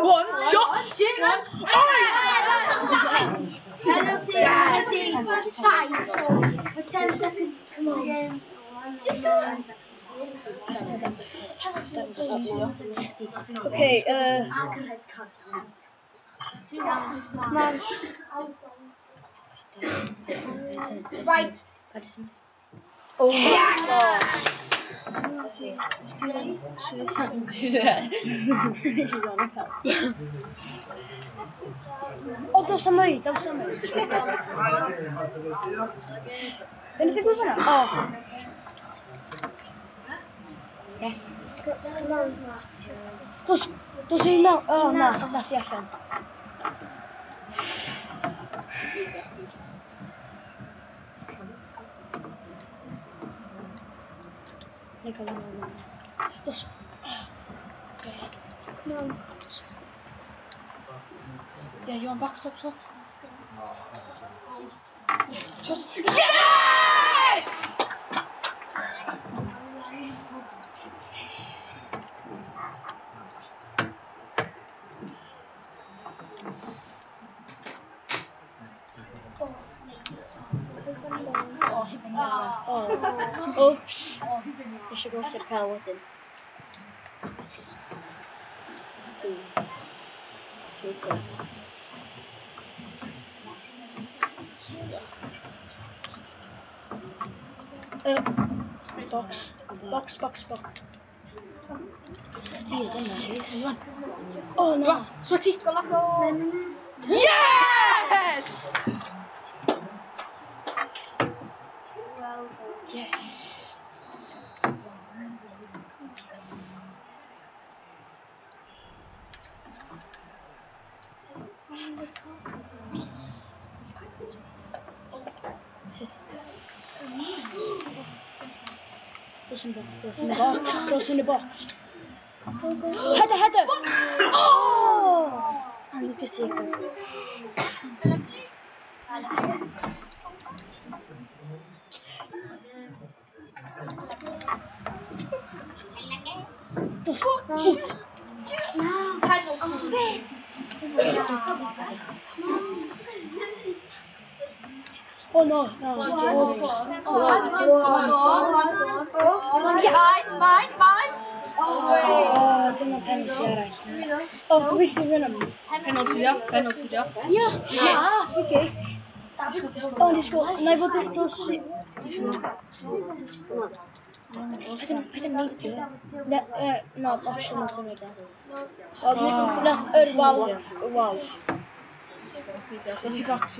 One shot. Penalty. 5 for 10 seconds. Come on. Okay, come on. Right. Oh, yes! Oh, dos am mwy, dos am mwy. Be wnaeth ddigwydd fan'na? Oh. Yes. Dos i mewn. Oh, na, nath i allan. Dos. Okay. Come on. Yeah, you want back, stop, stop. Just yes! Oh, oops. Eisiau golli'r pel wedyn. Box, box, box, box. Oh no. Sweaty. Yes! Yes. Dos in the box, dos in the box, dos in the box. Header, header! Oh! And Lucas Jacob. Dos, boot! Oh no, no. Mine, mine. Oh, dyma penalty arall. Oh, gobeithio fyna. Penalty, ia. Penalty, ia. Ia. Ah, free kick. Oh, disgwyl. Na i fod yn dos i... Paid yn neidio. Na, actually, na symud e. Na, yr wal. Y wal. Dos i box.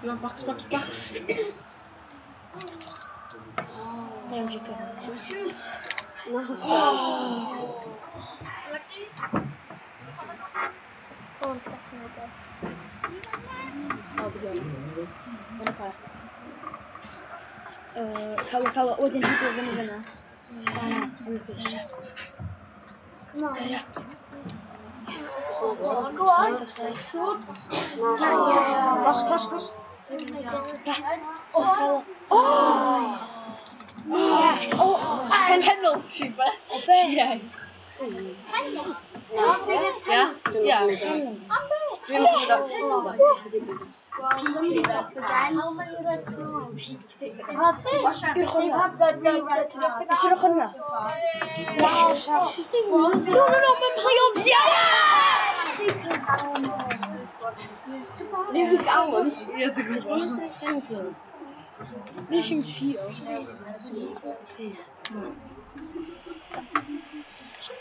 You want box, box, box. Iawn, Jacob. Oh. Oh, ti'n gallu neud o. O, bydd o'n. Mae'n oce. Cael o, wedyn hybl fyny fyna. O, na, yn y bwys. Come on. Ie. Go on. Shoot. Cross, cross, cross. Oh, cael o. Oh! Yes! Oh, penalty, beth? O, be? Yeah. Yeah, yeah. Ys'r ochr yna? Yes! No, no, no, mae'n play on! Yes! Ni'n galw. Ie, dwi'n gwybod. Nes i'n trio. Please.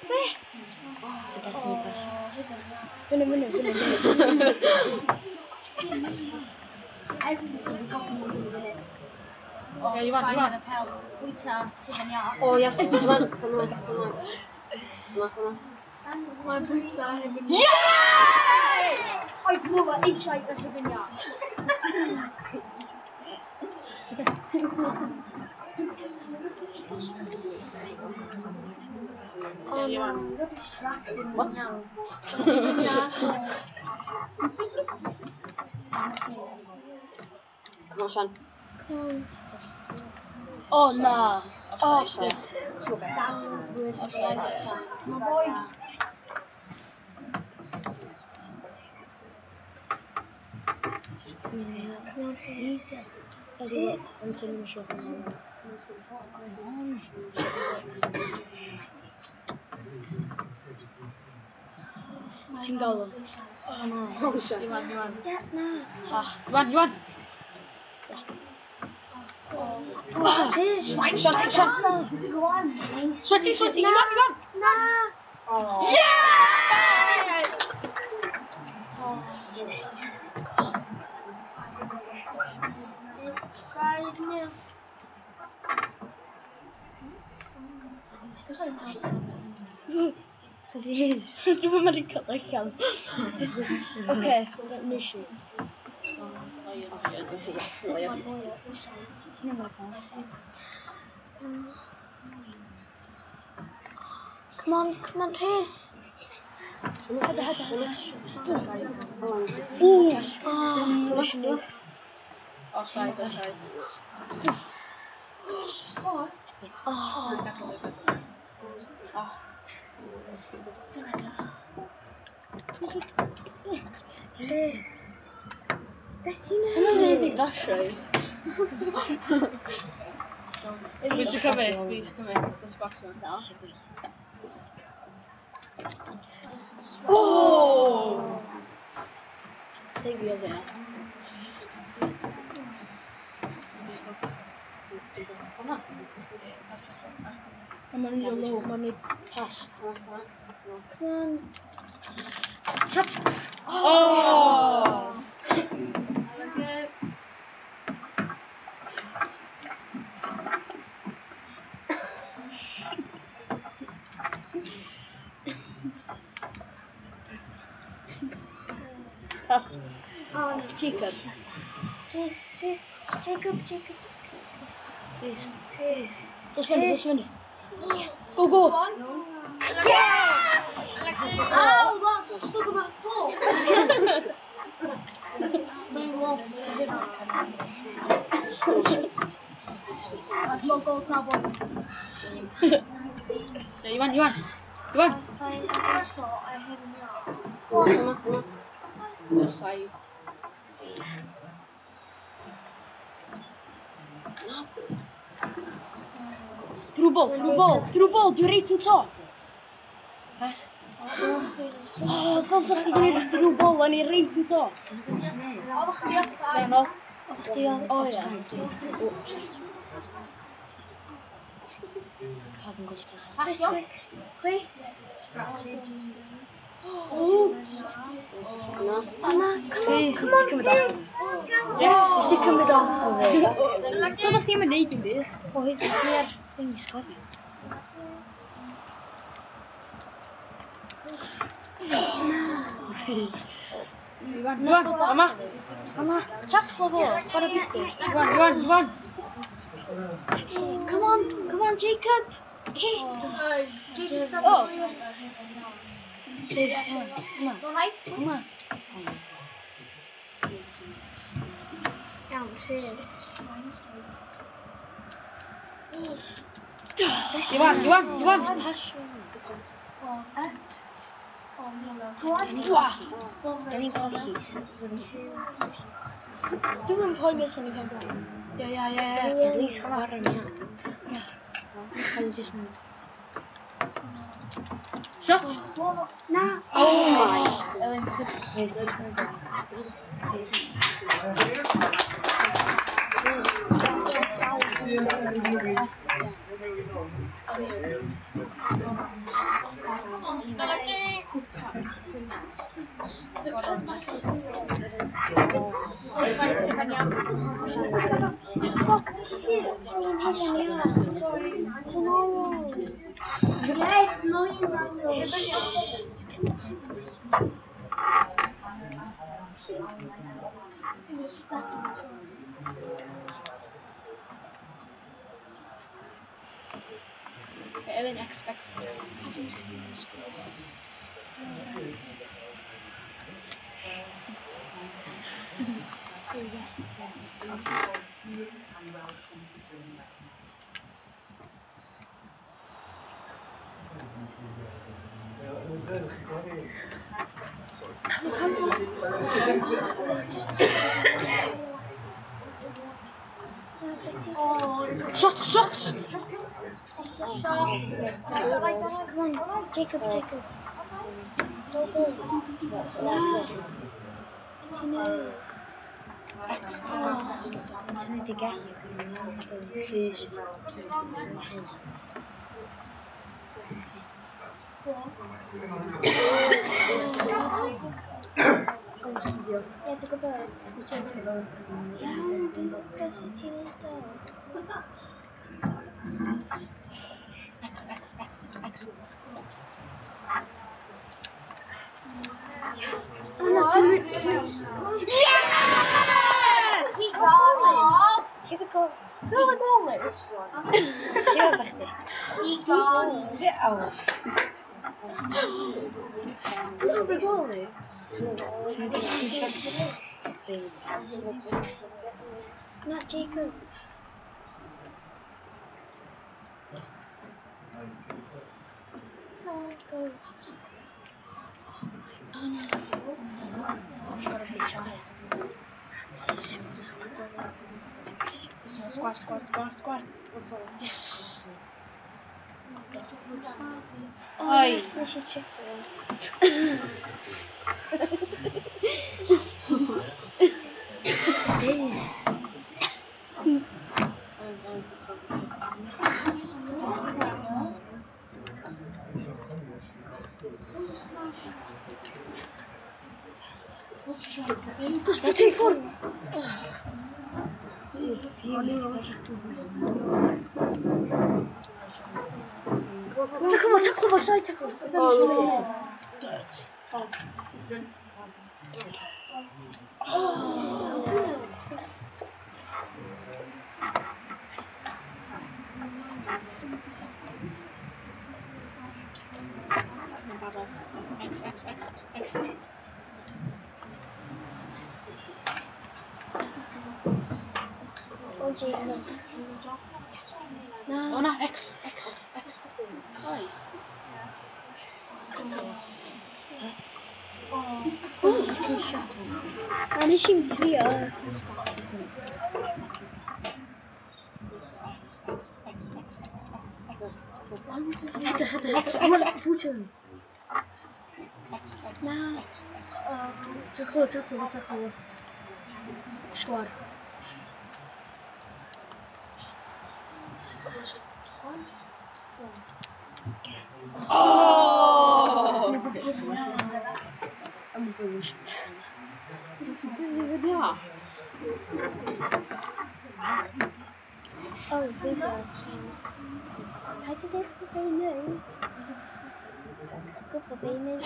Be? So definitely pass. Fyny, fyny, fyny, fyny. Oh, Yeah, Iwan, Iwan. Bwyta hufen iâ. Oh, yes, come on, come on, come on. Come on, come on. Mae'n bwyta hufen iâ. Yes! Oedd Muller eisiau yr hufen iâ. Oh, no, you're distracting me What? now. Come on, Sean. Come Oh, na. Oh, Offside. Offside. My boys. Come on, sis. Yn teimlo siŵr. Ti'n gael o? Oh, na. Oh, Sean. Iwan, Iwan. Yeah, na. Ach. Iwan, Iwan. This. Sean, Sean. Go on. Sweaty, sweaty. Iwan, Iwan. Na. Oh. Yes! It's 5-0. Dwi'n mynd i cael allan. Oce, nes i. Ti'n mynd i cael allan. Come on, come on, Rhys. Hada, hada, hada. Ww! Nes i neud. Offside, offside. Oh. Oh. Rhys. Beth ti'n Ti'n mynd i ddeg rasio? Fi sy'n cymryd, fi sy'n cymryd. That's box one. Oh! Seifio fyna. Mae'n mynd i low, mae'n mynd pass. Come on. Shot! Oh! Pass. Oh, Jacob. Rhys, Rhys. Jacob, Jacob. Rhys. Rhys. Dos fyny, dos fyny. Go, go! Yes! Oh, that's stuck on my foot. More goals now, boys. Yeah, Iwan, Iwan. Iwan. Last time I saw, I hit him up. Come on, come on. It's offside. Through ball, through ball, through ball, dwi'n reit yn top. Pass. Oh, fel sa'ch chi'n gwneud through ball, o'n i reit yn top. Oeddech chdi offside. No. Chdi o, oh, ie. Oops. Pawb yn gwrdd. Pasio. Chwi. Oh, No. Na, come on, Rhys, come nes di on, cymryd off. Rhys. Yes! Nes di cymryd off o fi. So ddech chi'n mynd neud dim byd? Oedd ni ar thing sgorio. Iwan, Iwan, yma. Yma, taclo fo, chwarae bigwr. Iwan, Iwan, Iwan. Come on, come on, Jacob. Kick. Jacob, Oh. Rhys, yma, yma. Iawn, Rhys. Iwan, Iwan, Iwan. Pasio. Go on. Da ni'n colli. Dwi'n mynd poeni os o'n i'n cael gol. Ie, ie, ie, ie. At least chwarae'n iawn. Cael just mynd. Shot! Na. Oh! Rhys, Rhys. Stop. It's normal. Yeah, it's not normal. It was stuck. Ellen X X. Oh yes. Shots, shots! Come on, Jacob, Jacob. Go, go. No. No. Ie, dwi'n gwybod. Iawn, dwi'n gwybod sut ti'n neud o. X X X X. Yes! Keep going. Keep it going. No, I'm all it. Keep going. Not Jacob. Oh, go. Oh no. It's gotta be child. Squad, squad, squad, squad. Yes. Oh, Oi. yes, nes i triple. Dos por ti ffwrdd! Tackle fo, tackle fo, side tackle. Dirty. X X X X. Oh, Jacob. Oh no, X X X. A nes i'm trio. X X X X X X Header, header. X X X X. X X Na. X X. Tackle, tackle, tackle. Sgwar. Oh! Oh, fi do. Paid â dweud bod fi'n neud. Dwi'n gwybod be i'n neud.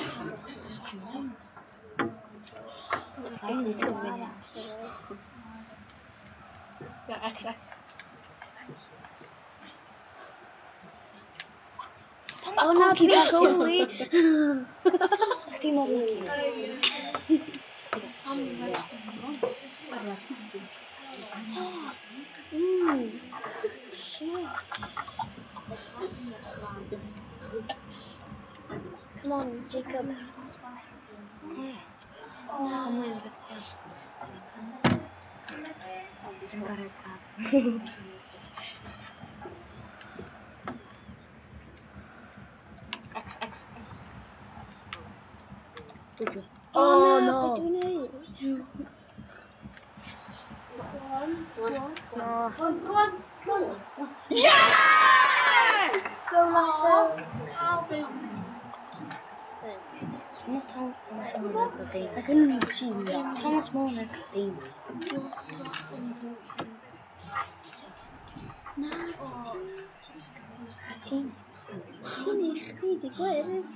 Yeah, X X. O na, dwi'n goalie. Chdi mor lucky. Shit. Come on, Jacob. Na, mwy o'r beth. Dwi'n gorau pad. X X X. Oh, na, no. be dwi'n neud? No. Go on, go on. Yes! Go Lasso. I couldn't see that. Thomas Molnar Beans. Na, ti'n... Ti'n ei chdi di gwyrdd.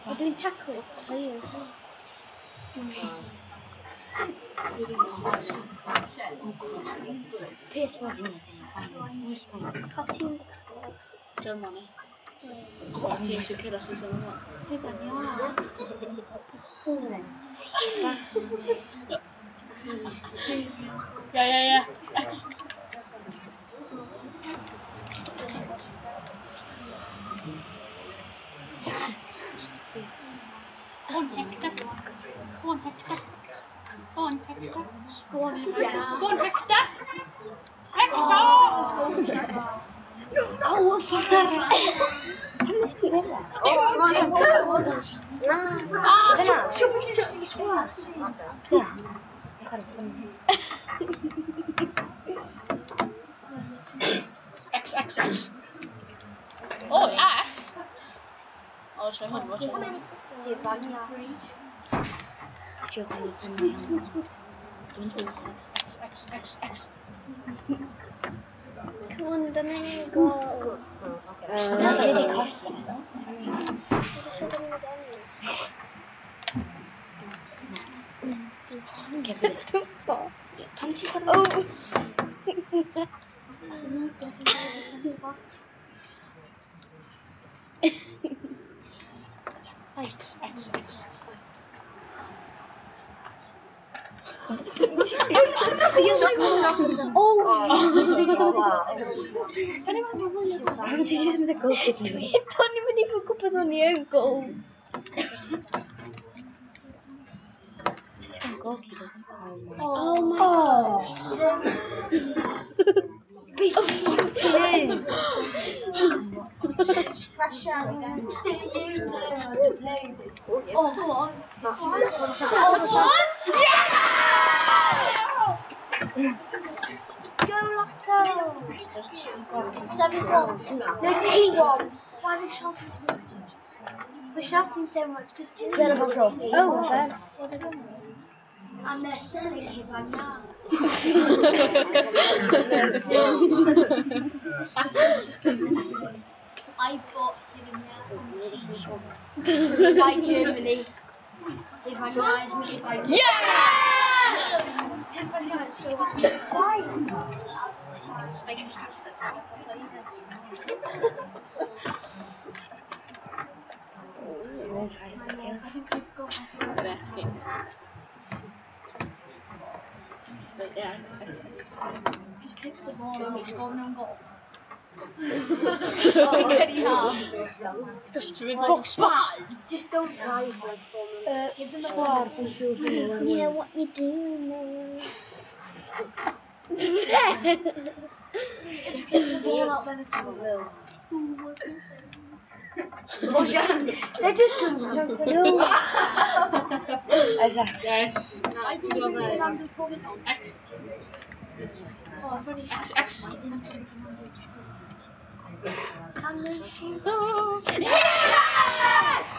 O, dwi'n taclo. PS4. O, ti'n... Germany. Ti'n eisiau cyrraedd chi sef yma? Yeah, yeah, yeah. X. Go on, Hector. Go on, Hector. Go on, Hector. Go on, Go on, Hector. Hector! Oh, fuck. Ah, X, X, X. Oh, F. Oh, sorry, hwn, watch out. X, X, X. Come on, dyna ni'n gol. Na, dwi wedi colli. Pam ti'n gorfod? X, X, X. Oh! Pam ti jyst mynd â gol gyda fi? Do'n i'n mynd i fod gwybod o'n i yn gol. Ti'n gol gyda fi? Oh my god. Beth ti'n neud? Oh, go on. Go Lasso! 7-1. No, 8-1. Why are they shouting so much? We're shouting so much because Oh, and they're selling it right now. I bought him by Germany. If I realize me, if I Yes! Why? That's case. Just like, yeah, X, X, X. Just kick the ball out, score no goal. Already have. Just to box, box. Just don't try. Squad from 2 3 Yeah, what you doing there? They're just going to no. Yes. X. X, X. Can they shoot? Yes!